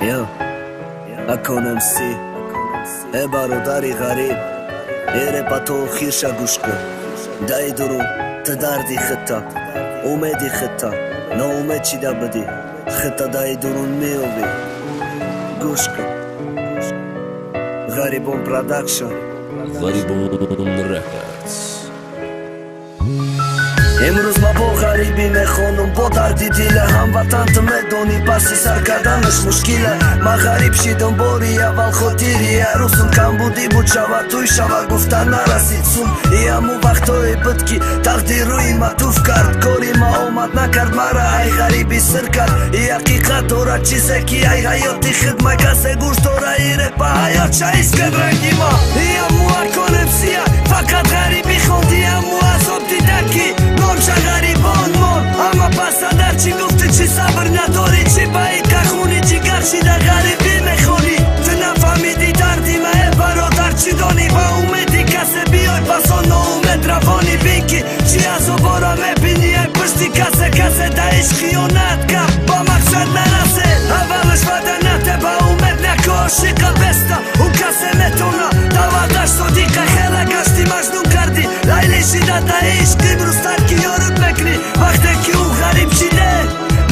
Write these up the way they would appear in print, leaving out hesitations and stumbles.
Я Акон МС. Э бародари ғариб, э репа то охирша гӯш кун. Даи дурун, ту дарди хитта, умеди хитта, ноумед чида будӣ, хитта даи дурун меёвӣ. Гӯш кун. Ғарибон Продакшн. Ғарибон Рекордс. Имрӯз ма бо ғарибӣ мехонам, бо дарди дила. Ҳамватан, ту медонӣ, паси сар карданаш мушкила. Ман ғариб шидам бори аввал, хотири арӯсум. Камбудӣ буд, шава тӯй шава, гуфта нарасид сум. И ҳамун вақтҳое буд, ки тақдир рӯи ма туф кард, кори ма омад накард, мара ай ғарибӣ сир кард. И ҳақиқат дорад чизе, ки ай ҳаёти худ ма касе гӯш дора. И репа ҳаёт шаист кард ранги ма. И ҳаму Акон МСия фақат ғарибӣ хонди, ҳаму азоб дида, ки номша ғарибон мон. Амма пасадар чӣ гуфтӣ, чӣ сабр надорӣ, чӣ ба иқа хуни ҷигар шида ғарибӣ мехонӣ? Ту нафаҳмидӣ дарди ма, э бародар, чӣ донӣ? Ба умеди касе биёй, пасон ноумед равонӣ. Бин, ки чӣ азобора мебинӣ ай пушти касе. Касе да ишқ хиёнат кард, ба мақсад нарасед. Аввалаш ваъда нате, ба умед нако, ошиқа беста. Ӯ касе метона даваташ содиқа. Хела гашти, маҷнун кардӣ, лайли шида да ишқ. Имрӯз тарки ёрут мекунӣ, вақте ки ӯ ғариб шиде.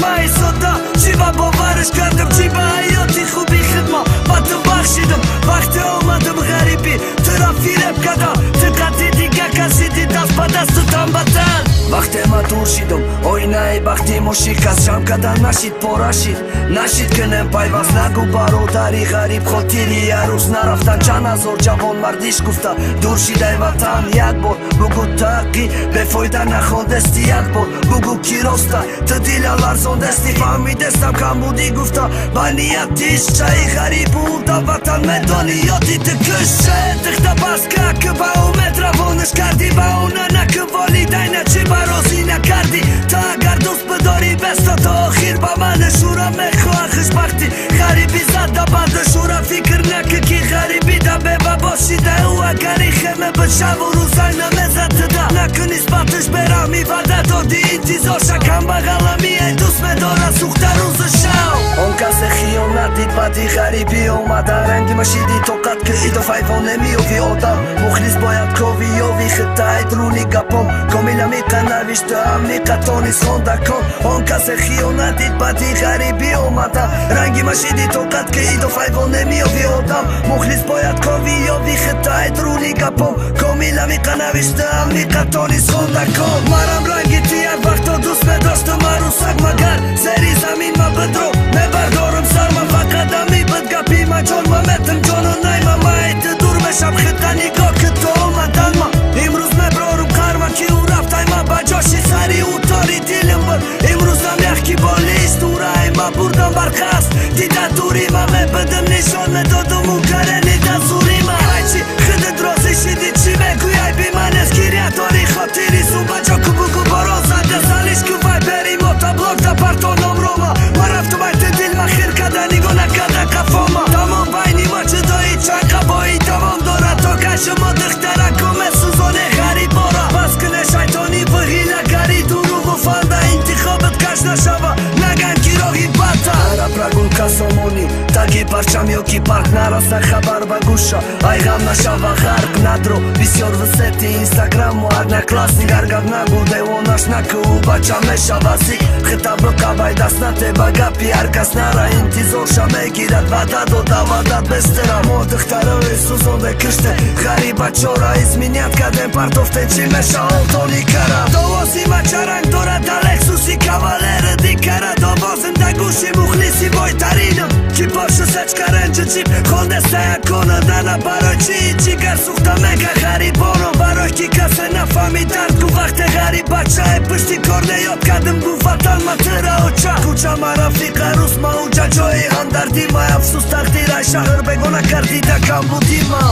Ма истода чӣ ба бовараш кардам, чӣ ба ҳаёти хуби хидма ба ту бахшидам. Вақте омадам ғарибӣ, тура фиреб кардам, ту қатъи дига касиди, даст ба дасту тан ба тан. Вақте ма дур шидам, оинаи бахти мо шикаст, ҷамъ кардан нашид, пора шид, нашид кунем пайваст. Нагӯ, бародари ғариб, хотири арӯс нарафтан. Чанд ҳазор ҷавонмардиш гуфта дур шидай ватан. Як бор бугӯ, таҳқи бефоида нахондести, як бор бугӯ, ки роста ту дила ларзондести. Фаҳмидестам, камбудӣ гуфта ба нияти ишқчаи ғарибу да ватан медонӣ, ёди ту кушча. Дихта бас ка, ки ба умед равонаш кардӣ, ба она наки волидайна чӣ ба розӣ накардӣ. Ту агар дӯст бидорӣ, беста то охир ба ман шура мехоҳа хушбахтӣ. Ғарибӣ зада бада шура, фикр наки, ки ғарибӣ да бева бошида. Ӯ агари хеме буд, шаву рӯзай намезад туда. Наку нисбаташ бераҳмӣ, ваъда додӣ, интизор ша. Камбағалами ай дӯст медора сӯхта рӯзу шав. Он касе хиёнат дид, баъди ғарибӣ омада, ранги машиди тоқат ки идо файвон намеёви. Одам мухлис бояд кови ёви хитта айдруни гапом. Комила миқа навиштаам, миқа тонис хонда кон. Он касе хиёнат дид, баъди ғарибӣ омада, ранги машиди тоқат ки идо файвон намеёви. Одам мухлис бояд кови ёви хитта айдруни гапом. Комила миқа навиштаам, миқа тонис хонда кон. Марам ранги ту як вақто дӯст медоштам арӯсак, магар зери замин ма бидро мебардорам сарма. Фақат ами буд гапи ма, ҷон ма метам, ҷону найма. Ма ай ту дур мешам, хитта нигоҳ ки то омадан ма. Имрӯз меброрум қарма, ки ӯ рафтай, ма ба ҷоши сари ӯ тори дилим буд. Имрӯзам ях ки болист, урай ма бурдам барқаст. Дида дури ма мебидим, нишон медодум ӯ карени дастури ма. Айчи худат розӣ шидӣ, чӣ мегӯяй? Би ман нест гиря дорӣ, хотири сум ба ҷо ку, бугӯ борон зада залиш ку, вай бери мотоблок да партоном рома. Ма рафтум, ай ту дил ма хир када, нигоҳ накарда қафома. Тамом байни ма ҷудоӣ чанд қабоӣ давом дорад, то кай шумо духтараку месӯзоне ғарибора? Бас куне шайтонӣ ва ҳилагарӣ, дурӯғу фанда, интихобат каш нашава, наган ки роҳи бадта. Ара прогулка сомонӣ таги парчам ё ки парк, нараса хабар ба гӯша, ай ғам нашава ғарқ. Надро бисёр в сети инстаграму одноклассник, ҳар гап нагӯ, девонаш наку, ӯ бача мешава зик. Хита биқабай, даст нате ба гапи ҳар кас, нара интизорша мегирад, ваъда дода ваъдат бестера. Мо духтарои сӯзонде, киште ғарибачора, изменять кардем, партофте, чӣ меша олтони кара? Довози ма чаранг дорад да лексуси кавалери дикара. Довозим да гӯши мухлиси бойтаринам, ки пошу сечка ренҷу чип хондеста якона дана. Барои чӣ ҷигар сӯхта мега ғарибоно? Барои ки касе нафаҳмид дард гу, вақте ғариб бачае пушти кор неёд кардим, гу ватан ма тира оча. Кӯча ма рафиқ арӯс ма, уҷа ҷои ҳамдардӣ ма. Афсӯс, тақдирай шаҳр бегона кардӣ, да камбудӣ ма.